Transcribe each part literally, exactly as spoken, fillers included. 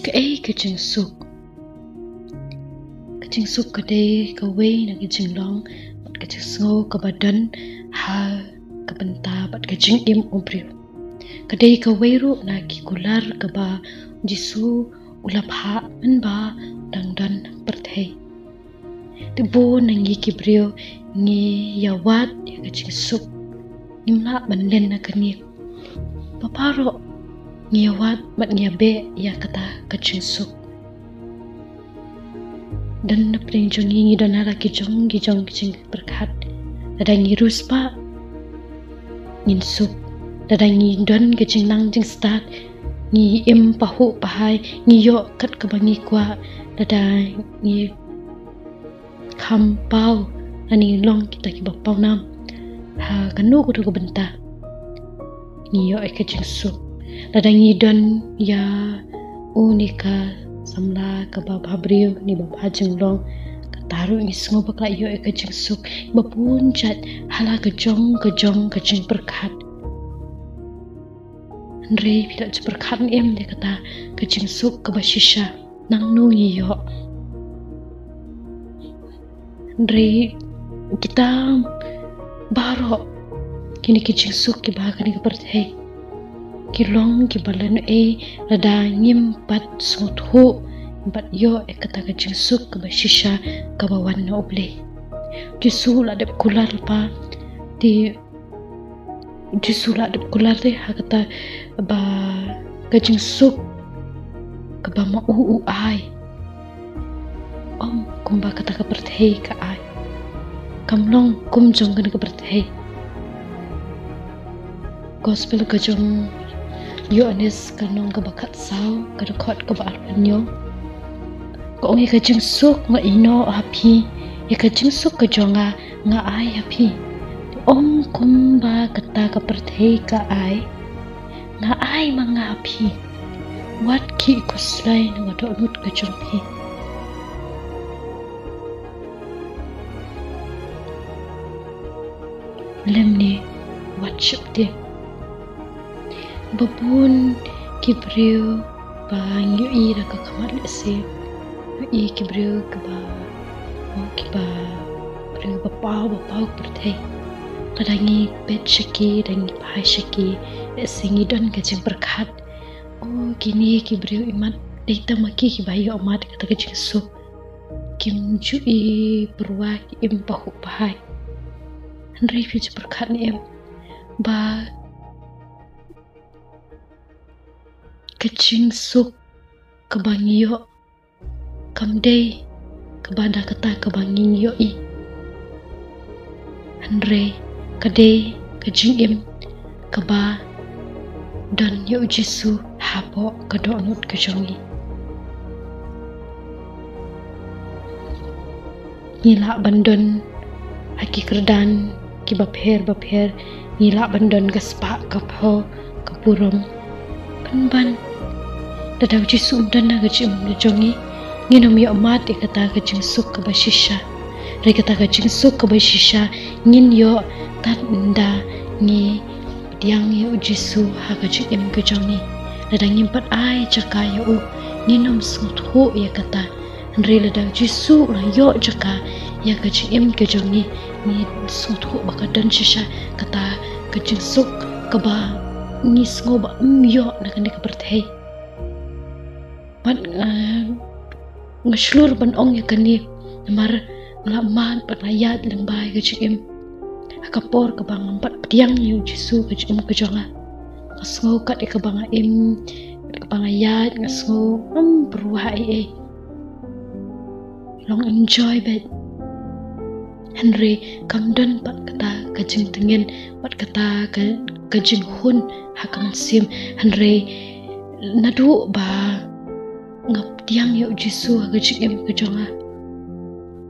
Kaei ka jingsuk? Ka jingsuk ka dei kawei na ka jinglong bad ka jingsngew kaba don ha ka bynta bad ka jingim u briew. Ka dei kawei ruh na ki kular kaba Jisu u la phah mynba u dang don ha pyrthei. Te bun na ngi ki briew ngi ïa wad ïa ka jingsuk. Ngim lah ban len na kane. Baroh ngi ïa wad bad ngi ïa beh ïa kata ka jingsuk. Don na pdeng jong ngi ngi don ha la ki jong ki jong ki jingpyrkhat. Lada ngi riewspah ngin suk. Lada ngi don ka jingnang jingstad ngi im pahuh pahai, ngi ïoh kat kaba ngi kwah. Lada ngi kham paw lane ngi long kita kiba pawnam ha kano kano ka bynta, ngi ïoh ïa ka jingsuk. Lada ngi don ïa une ka samla kaba bhabriew ne ba bha jinglong, kata ruh ngi sngew ba ka la ïoh ïa ka jingsuk. Ba bun jait ha la ka jong ka jong ka jingpyrkhat. Hynrei phi la ju pyrkhat ne em ïa kata ka jingsuk kaba shisha? Nangno ngi ïoh? Hynrei kita baroh kine ki jingsuk kiba ha kane ka pyrthei ki long kiba lehnohei lada ngim pat sngewthuh bad ïoh ïa kata ka jingsuk kaba shisha kaba wan na U Blei. Jisu la dep kular lypa, te Jisu la dep kular te ha kata ba ka jingsuk kaba ma u u ai, ym kumba kata ka pyrthei ka ai. Kam long kum jong kane ka pyrthei. Gospel ka jong Ïoannis ka lynnong kaba khatsaw, ka dkhot kaba arphew hynñiew. Ka ong, ïa ka jingsuk nga ïehnoh ha phi, ïa ka jingsuk ka jong nga nga ai ha phi. Ym kumba kata ka pyrthei ka ai, nga ai ma nga ha phi. Wat khih khuslai na ka dohnud ka jong phi. Lymne wat sheptieng. Ba bun ki briew ba ngi ïohi da ka khmat lehse, ngi ïohi ki briew kiba, oh, kiba briew ba paw, ba paw ka pyrthei. Lada ngi peit sha ki, lada ngi phai sha ki, lehse ngi don ka jingpyrkhat, oh, kine ki briew imat dei tang ma ki kiba ïoh mad kata ka jingsuk. Kim ju i pyrwa, ki im pahuh pahai. Hynrei phi ju pyrkhat ne em ba ka jingsuk kaba ngi ïoh kam dei kaba da kata kaba ngi ïohi. Hynrei ka dei ka jingim kaba don ïa u Jisu hapoh ka dohnud ka jong ngi. Ngi lah ban don ha ki kyrdan kiba pher bapher, ngi lah ban don ka spah ka phew ka burom. Pynban lada u Jisu um don ha ka jingim ka jong ngi, ngin ym ïoh mad ïa kata ka jingsuk kaba shisha. Hynrei kata ka jingsuk kaba shisha ngin ïoh tad ynda ngi pdiang ïa u Jisu ha ka jingim ka jong ngi. Lada ngim pat ai jaka ïa u, ngin ym sngewthuh ïa kata. Hynrei lada u Jisu u la ïoh jaka ïa ka jingim ka jong ngi, ngi sngewthuh ba ka don shisha kata ka jingsuk kaba ngi sngew ba ym ïoh na kane ka pyrthei. Bad, eh, nga shlur ban ong ïa kane namar nga la mad bad nga la ïaid lyngba ïa ka jingim ha ka por kaba ngam pat pdiang ïa u Jisu ha ka jingim ka jong nga. Nga sngew kat ïa kaba nga im, kat kaba nga ïaid, nga sngew ngam pyrwa ei ei. Long enjoy beit. Hynrei kam don pat kata ka jingtngen, pat kata ka, ka jinghun ha ka mynsiem. Hynrei naduh ba nga pdiang ïa u Jisu ha ka jingim ka jong nga,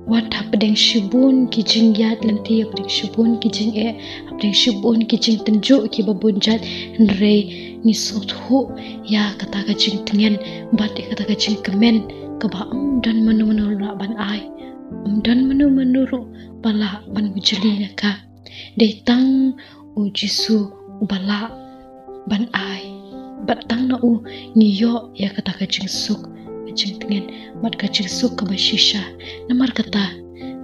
wat hapdeng shibun ki jingïaid lynti, hapdeng shibun ki jingeh, hapdeng shibun ki jingtynjuh kiba bun jait, hynrei ngi sngewthuh ïa kata ka jingtngen bad ïa kata ka jingkmen kaba ym don mano mano lah ban ai, ym don mano mano ruh ba lah ban bujli ïa ka. Dei tang u Jisu uba lah ban ai. Bad tang na u ngi ïoh ïa kata ka jingsuk ka jingtngen, bad ka jingsuk kaba shisha. Namar kata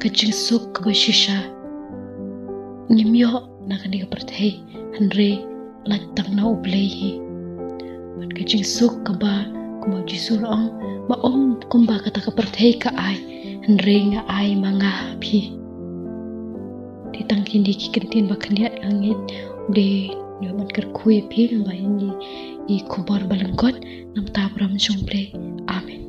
ka jingsuk kaba shisha ngim ïoh na kane ka pyrthei, hynrei lait tang na U Blei hi. Bad ka jingsuk kaba, kumba Jisu u ong, ba ym kumba kata ka pyrthei ka ai, hynrei nga ai ma nga ha phi. Te tang kine ki kyntien ba khyndiat nga ngeit U Blei un ïoh ban kyrkhu ïa phi lyngba ïa kine ki khubor ba lyngkot, na ka bynta burom jong U Blei. Amen.